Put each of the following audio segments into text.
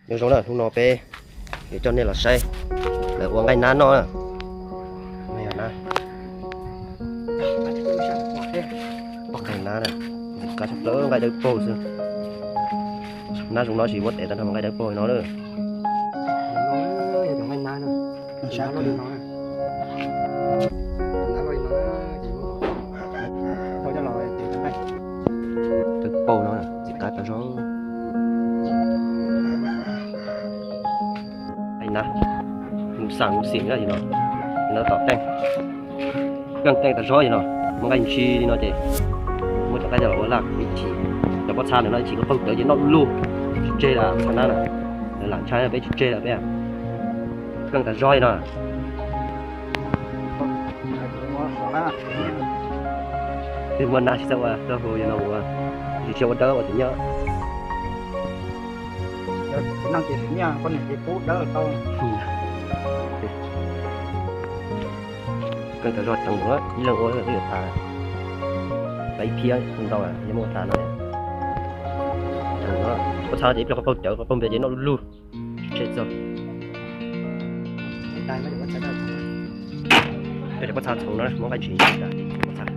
Nyob zoo na, hnub no peb yuav coj nej los saib lawv ua nqaij nab noj na. Nqaij nab, poj nqaij nab na, nqaij tshaj plaws, nqaij dawb paug xwb. Nab zoo no tsis muab tev tag nrho mas nqaij dawb paug no na. Dawb paug no, txiv qab tas zog. Nqaij nab, mus xam mus xim li no, li no tom qeej, keej keej tas zog li no. Muab nqaij ntsis li no ces muab cov nqaij coj los ua laj ib chim. Cov pob txha ntawm no ib chim koj qaug cawv ces noj luj, tsis tseg lawm pob txha nab na. Lawv lam ntshai peb tsis tseg lawm peb. Keej tas zog li no. Peb muab nab tsis txawj ua dawb huv li no ua, tsis txawj ua dawb ua tsis nyob. Keej tas zog, tseem ib leeg ua twb yuav tas, tas ib phiab ntau, yeej muab ua tas no. Pob txha ces ib pliag qaug cawv, qaug npias ces noj luj luj, tseg txog. Peb cov pob txha txhoov no muab nqaij ntsis, pob txha no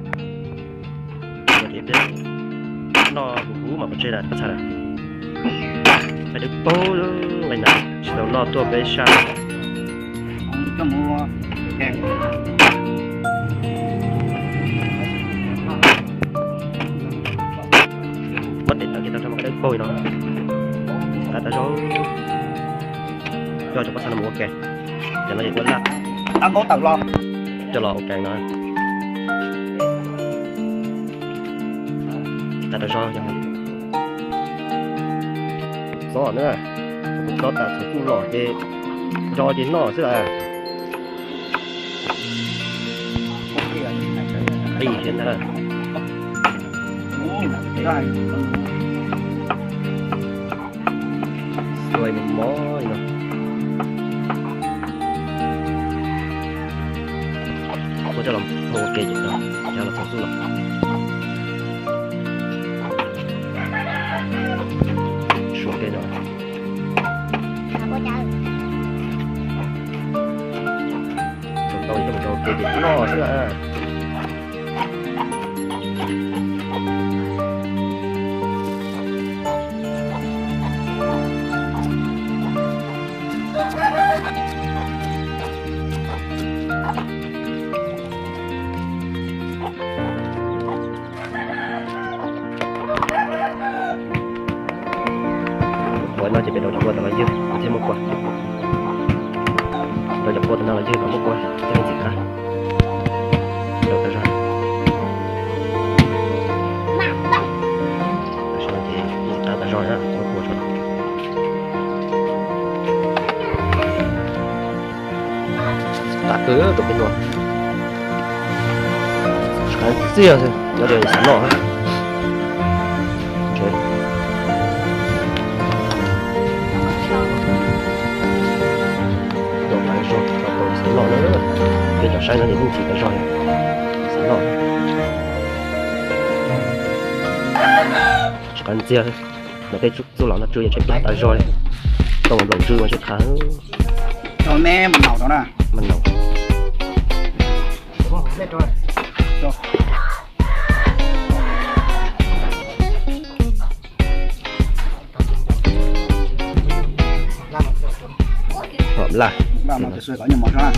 ces peb noj huv huv mas pov tseg lawm pob txha lawm. Nqaij dawb paug, nqaij nab tsis tau noj tuaj peb sab. Muab tev tawm kiag tau rau mas nqaij dawb paug li no. Qab tas zog. Coj cov pob txha no mus ua ke. Cov no ces ua laj, coj los ua ke no. Qab tas zog. Xob na, xob tas txhoov txuj lom ces nco ces noj xwb lawm. Qis thiab ntag. Xuas mos mos li no. Muab coj los ua ke ces no, coj los txhoov txuj lom. Suav ke no. Tau coj los ua ke ces noj xwb lawm. Qhov no ces peb rau cov pua tas los ywg thiab muab kua. Rau cov pua tas no los ywg los muab kua thiab ntxim qab. Rau tas zog. Tam sim no ces ntxim qab tas zog na, muab kua tso. Qab kawg tus peb no. Qab txiag xwb, nyob li xav noj. Noj tas zog, xav noj na. Peb cov saib no ces yeej tsis tas zog, xav noj. Tsis qab ntxiag, no tej txuj lom no tsw yeej tsis qab tas zog li. Tau nplaum ntsw mas tsis qab. Mas no. Hom laj. Ua ib hmo zog no.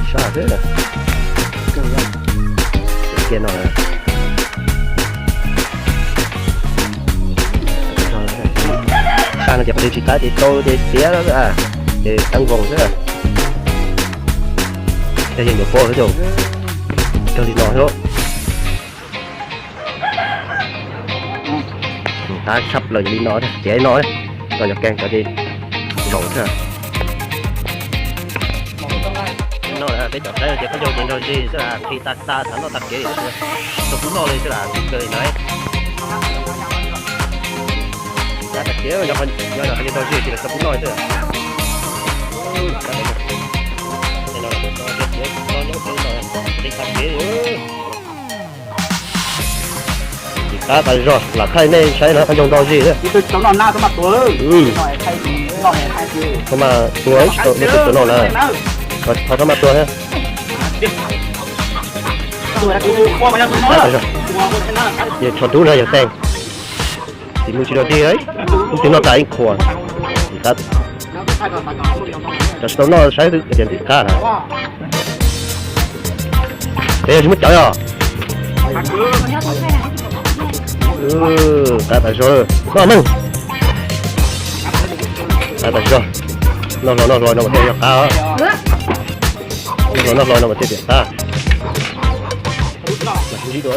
Sab xwb. Kiag no. Sab no ces qhov twg tsis qab ces tau ces xiav, ces teeb voos xwb. Tej yog nyuam pua xwb ces kawg li no xwb. Qab tshaj plaws li no, tiav li no, tau cov keeg cov ces zaum xwb. Cov saib tias khaub ncaug ces nrog zis xwb las, nqhis tas tas tham noj tag kev, txog pub noj li xwb las, tsis kawg li ntawd. Tag kev, nyob nyob khaub ncaug nrog zis ces txog pub noj li xwb. Tag kev, qab tas zog, lam thaij nej saib na, khaub ncaug nrog zis. Tau mas tua, tsis tau noj na, thov tau mas tua thiab. Ces tsho dub no yog teeg, tsis mus tsis rau dig, ib tug noj tas ib qhuas. Cov tsis tau noj saib xwb ces ntim qab na. Peb yog tsis muab cawv os. Qab tas zog, noj meej. Qab tas zog, noj hlo noj hlo no mas thiaj yog qab. Noj hlo noj hlo no mas thiaj tias qab. Mas sib ntsib dua.